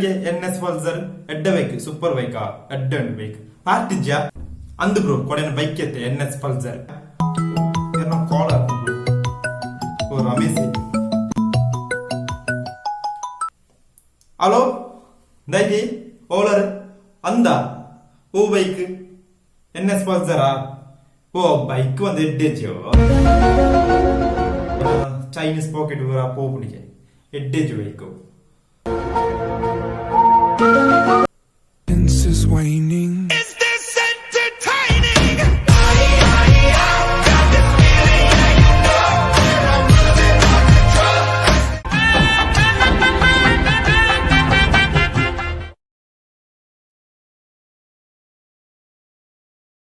ಎಡ್ಡೆಗೆ ಎನ್ S Pulsar ಎಡ್ಡೆ bike, super bike, ಎಡ್ಡೆ ಉಂಡು ಬೈಕ್. ಪಾರ್ಟಿಜ್ಜಾ ಅಂದು ಬ್ರೋ, ಕೊಡೆನ ಬೈಕ್ ಎತ್ತೆ ಎನ್ ಎಸ್ ಪಲ್ಸರ್. ಕಾಲ್ ಓ ರಮೇಶ್. ಹಲೋ, ದೈತಿ ಓಲರ್ ಅಂದ? ಓ ಬೈಕ್ ಎನ್ ಎಸ್ ಪಲ್ಸರಾ? ಓ ಬೈಕ್ ಒಂದು ಎಡ್ಡೆಜ್ಜೋ, ಚೈನೀಸ್ ಪಾಕೆಟ್ ಪೂರ ಪೋಪುನಿಗೆ, ಎಡ್ಡೆಜ್ಜು ಬೈಕ್.